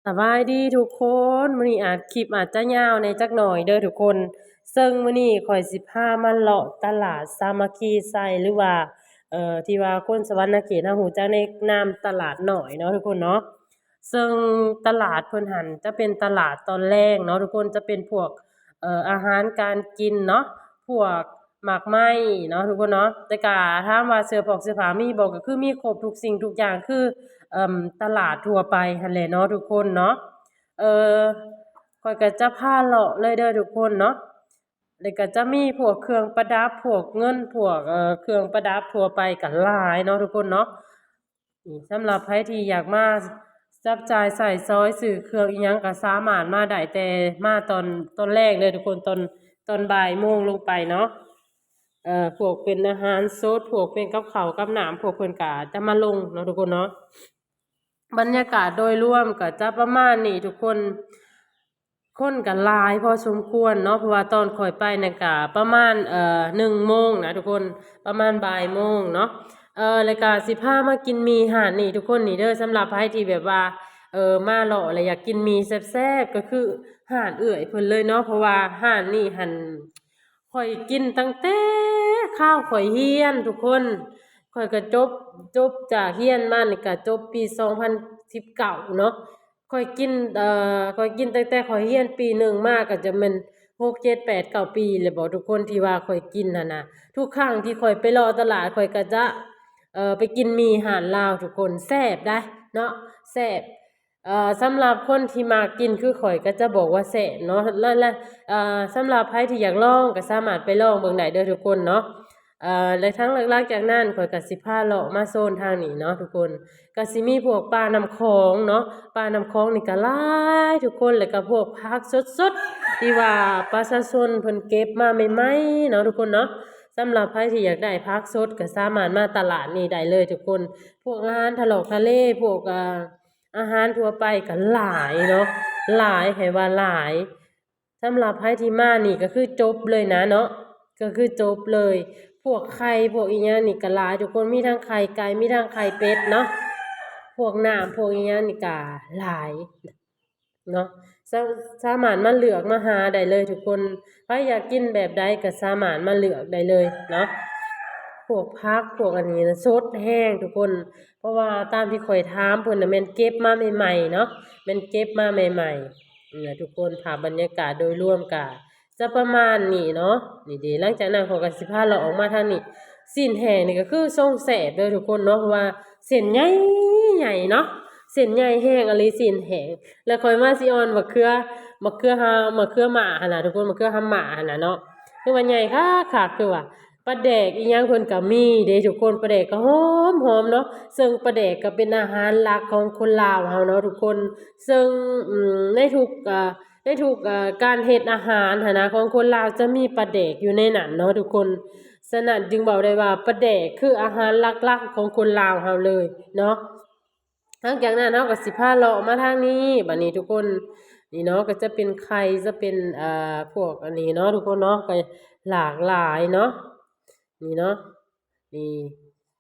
ສະບາຍດີທຸກຄົນ, ມື້ນີ້ອາດ ຄລິບອາດຈະຍາວແດ່ຈັກໜ່ອຍເດີທຸກຄົນ. ເຊິ່ງມື້ນີ້ຂ້ອຍຊິພາມາເລາະຕະຫຼາດສາມັກຄີໄຊ ຫຼືວ່າ ເອີ ທີ່ວ່າຄົນສະຫວັນນະເຂດເຮົາຮູ້ຈັກໃນນາມຕະຫຼາດນ້ອຍເນາະທຸກຄົນເນາະ. ເຊິ່ງຕະຫຼາດເພິ່ນຫັ້ນຈະເປັນຕະຫຼາດຕອນແລງເນາະທຸກຄົນ, ຈະເປັນພວກ ເອີ ອາຫານການກິນເນາະ, ພວກໝາກໄມ້ເນາະທຸກຄົນເນາະ. ແຕ່ກະຖາມວ່າເສື້ອຜອກເສື້ອຜ້າມີບໍ່? ກໍຄືມີຄົບທຸກສິ່ງທຸກຢ່າງ ຄື ເອີ ຕະຫຼາດທົ່ວໄປຫັ້ນແຫຼະເນາະທຸກຄົນເນາະ. ເອີ ຂ້ອຍກໍຈະພາເລາະເລີຍເດີທຸກຄົນເນາະ. ແລ້ວກໍຈະມີພວກເຄື່ອງປະດັບ ພວກເງິນ ພວກ ເອີ ເຄື່ອງປະດັບທົ່ວໄປກໍຫຼາຍເນາະທຸກຄົນເນາະ. ນີ້ ສຳລັບໃຜທີ່ຢາກມາຈັບຈ່າຍໃຊ້ສອຍ ຊື້ເຄື່ອງອີ່ຫຍັງກໍສາມາດມາໄດ້ ແຕ່ມາຕອນ ຕອນແລງເດີທຸກຄົນ, ຕອນ ຕອນບ່າຍໂມງລົງໄປເນາະ. ເອີ ພວກເປັນອາຫານສົດ ພວກເປັນກັບເຂົ້າກັບນ້ຳ ພວກເພິ່ນກໍຈະມາລົງເນາະທຸກຄົນເນາະ. ບັນຍາກາດໂດຍລວມກໍຈະປະມານນີ້ທຸກຄົນ, ຄົນກໍຫຼາຍພໍສົມຄວນເນາະ, ເພາະວ່າຕອນຂ້ອຍໄປນັ້ນກໍປະມານ ເອີ ໜຶ່ງໂມງນະທຸກຄົນ, ປະມານບ່າຍໂມງເນາະ. ເອີ ແລ້ວກໍຊິພາມາກິນໝີ່ຮ້ານນີ້ທຸກຄົນນີ້ເດີ. ສຳລັບໃຜທີ່ແບບວ່າ ເອີ ມາເລາະແລ້ວຢາກກິນໝີ່ແຊບໆ ກໍຄືຮ້ານເອື້ອຍເພິ່ນເລີຍເນາະ, ເພາະວ່າຮ້ານນີ້ຫັ້ນ ຂ້ອຍກິນຕັ້ງແຕ່ຄາວຂ້ອຍຮຽນທຸກຄົນ. ຂ້ອຍກໍຈົບ ຈົບຈາກຮຽນມານີ້ກໍຈົບປີສອງພັນສິບເກົ້າເນາະ. ຂ້ອຍກິນ ເອີ ຂ້ອຍກິນຕັ້ງແຕ່ຂ້ອຍຮຽນປີໜຶ່ງມາ ກໍຈະແມ່ນຫົກ ເຈັດ ແປດ ເກົ້າປີແລ້ວບໍທຸກຄົນ ທີ່ວ່າຂ້ອຍກິນຫັ້ນນະ. ທຸກຄັ້ງທີ່ຂ້ອຍໄປເລາະຕະຫຼາດ ຂ້ອຍກໍຈະ ເອີ ໄປກິນໝີ່ຮ້ານລາວທຸກຄົນ, ແຊບໄດ໋ເນາະ ແຊບ. ເອີ ສຳລັບຄົນທີ່ມັກກິນຄືຂ້ອຍກໍຈະບອກວ່າແຊບເນາະ. ແລະ ແລະ ເອີ ສຳລັບໃຜທີ່ຢາກລອງກໍສາມາດໄປລອງເບິ່ງໄດ້ເດີທຸກຄົນເນາະ. ເອີ ແລະ ທາງຫຼັງຈາກນັ້ນຂ້ອຍກໍຊິພາເລາະມາໂຊນທາງນີ້ເນາະທຸກຄົນ, ກໍຊິມີພວກປ່ານ້ຳຂອງເນາະ. ປ່ານ້ຳຂອງນີ້ກໍຫຼາຍທຸກຄົນ, ແລ້ວກໍພວກຜັກສົດໆ ທີ່ວ່າປະຊາຊົນເພິ່ນເກັບມາໃໝ່ໆເນາະທຸກຄົນເນາະ. ສຳລັບໃຜທີ່ຢາກໄດ້ຜັກສົດກໍສາມາດມາຕະຫຼາດນີ້ໄດ້ເລີຍທຸກຄົນ. ພວກອາຫານທະລອກທະເລ ພວກ ອາ ອາຫານທົ່ວໄປກໍຫຼາຍເນາະ, ຫຼາຍ ໃຫ້ວ່າຫຼາຍ. ສຳລັບໃຜທີ່ມານີ້ກໍຄືຈົບເລີຍນະເນາະ, ກໍຄືຈົບເລີຍ. ພວກໄຂ່ ພວກອີ່ຫຍັງນີ້ກໍຫຼາຍທຸກຄົນ, ມີທັງໄຂ່ໄກ່ ມີທັງໄຂ່ເປັດເນາະ. ພວກນ້ຳ ພວກອີ່ຫຍັງນີ້ກໍຫຼາຍເນາະ. ສາ ສາມາດມາເລືອກມາຫາໄດ້ເລີຍທຸກຄົນ, ໃຜຢາກກິນແບບໃດກໍສາມາດມາເລືອກໄດ້ເລີຍເນາະ. ພວກຜັກ ພວກອັນນີ້ນະ ສົດແຮງທຸກຄົນ, ເພາະວ່າຕາມທີ່ຂ້ອຍຖາມເພິ່ນນະ ແມ່ນເກັບມາໃໝ່ໆເນາະ, ແມ່ນເກັບມາໃໝ່ໆ. ນີ້ແຫຼະທຸກຄົນ, ພາບບັນຍາກາດໂດຍລວມກະຈະປະມານນີ້ເນາະ. ນີ້ເດ ຫຼັງຈາກນັ້ນຂ້ອຍກໍຊິພາເລາະອອກມາທາງນີ້. ຊີ້ນແຫ້ງນີ້ກໍຄືຊົງແຊບເດີທຸກຄົນເນາະ, ເພາະວ່າເສັ້ນໃຫຍ່ໆເນາະ, ເສັ້ນໃຫຍ່ແຮງອີ່ຫຼີ ຊີ້ນແຫ້ງ. ແລ້ວຂ້ອຍມາຊິອ່ອນໝາກເຂືອ ໝາກເຂືອຫາ ໝາກເຂືອໝ້າຫັ້ນນະທຸກຄົນ, ໝາກເຂືອຫາໝ້າຫັ້ນນະເນາະ, ຄືວ່າໃຫຍ່ຄັກໆ ຄືວ່າ ປາແດກອີ່ຫຍັງເພິ່ນກໍມີເດ້ທຸກຄົນ, ປາແດກກໍຫອມໆເນາະ. ເຊິ່ງປາແດກກໍເປັນອາຫານຫຼັກຂອງຄົນລາວເຮົາເນາະທຸກຄົນ. ເຊິ່ງ ອືມ ໃນທຸກ ເອີ ໃນທຸກ ເອີ ການເຮັດອາຫານຫັ້ນນະ ຂອງຄົນລາວຈະມີປາແດກຢູ່ໃນນັ້ນເນາະທຸກຄົນ. ສະນັ້ນຈຶ່ງເວົ້າໄດ້ວ່າປາແດກຄືອາຫານຫຼັກໆຂອງຄົນລາວເຮົາເລີຍເນາະ. ຫຼັງຈາກນັ້ນເຮົາກໍຊິພາເລາະມາທາງນີ້ ບັດນີ້ທຸກຄົນ. ນີ້ເນາະ ກໍຈະເປັນໄຂ່ ຈະເປັນ ເອີ ພວກອັນນີ້ເນາະທຸກຄົນເນາະ, ກໍຫຼາກຫຼາຍເນາະ. ນີ້ເນາະ ນີ້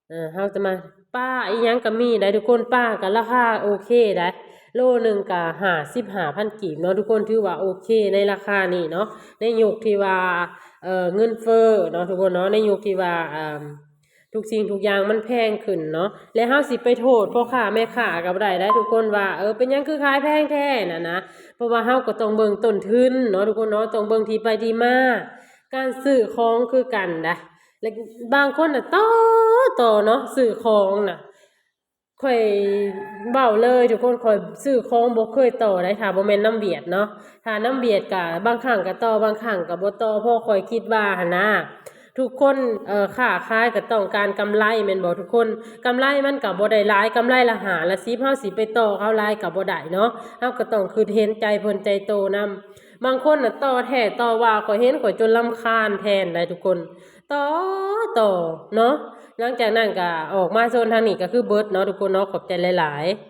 ເອີ ເຮົາຈະມາ ປາອີ່ຫຍັງກໍມີໄດ໋ທຸກຄົນ, ປາກໍລາຄາໂອເຄໄດ໋, ໂລໜຶ່ງກໍຫ້າສິບຫ້າພັນກີບເນາະທຸກຄົນ, ຖືວ່າໂອເຄໃນລາຄານີ້ເນາະ, ໃນຍຸກທີ່ວ່າ ເອີ ເງິນເຟີ້ເນາະທຸກຄົນເນາະ, ໃນຍຸກທີ່ວ່າ ເອີ ທຸກສິ່ງທຸກຢ່າງມັນແພງຂຶ້ນເນາະ. ແລະເຮົາຊິໄປໂທດພໍ່ຄ້າແມ່ຄ້າກໍບໍ່ໄດ້ໄດ໋ທຸກຄົນວ່າ ເອີ ເປັນຫຍັງຄືຂາຍແພງແທ້ຫັ້ນນະ, ເພາະວ່າເຮົາກໍຕ້ອງເບິ່ງຕົ້ນທຶນເນາະທຸກຄົນເນາະ, ຕ້ອງເບິ່ງທີ່ໄປທີ່ມາ. ການຊື້ຂອງຄືກັນໄດ໋, ແລະບາງຄົນນະຕໍ່ ຕໍ່ເນາະ ຊື້ຂອງນະ. ຂ້ອຍເວົ້າເລີຍທຸກຄົນ, ຂ້ອຍຊື້ຂອງບໍ່ເຄີຍຕໍ່ໄດ໋ ຖ້າບໍ່ແມ່ນນຳຫວຽດເນາະ. ຖ້ານຳຫວຽດກະບາງຄັ້ງກະຕໍ່ ບາງຄັ້ງກະບໍ່ຕໍ່, ເພາະຂ້ອຍຄິດວ່າຫັ້ນນະ ທຸກຄົນ ເອີ ຄ້າຂາຍກໍຕ້ອງການກຳໄລແມ່ນບໍ່ທຸກຄົນ? ກຳໄລມັນກໍບໍ່ໄດ້ຫຼາຍ, ກຳໄລລະຫ້າລະສິບ ເຮົາຊິໄປຕໍ່ເຂົາຫຼາຍກໍບໍ່ໄດ້ເນາະ, ເຮົາກໍຕ້ອງຄິດເຫັນໃຈເພິ່ນໃຈໂຕນຳ. ບາງຄົນນະຕໍ່ແທ້ຕໍ່ວ່າ, ຂ້ອຍເຫັນຂ້ອຍຈົນລຳຄານແທນໄດ໋ທຸກຄົນ, ຕໍ່ ຕໍ່ເນາະ. ຫຼັງຈາກນັ້ນກໍອອກມາໂຊນທາງນີ້ກໍຄືເບິດເນາະທຸກຄົນເນາະ, ຂອບໃຈຫຼາຍໆ.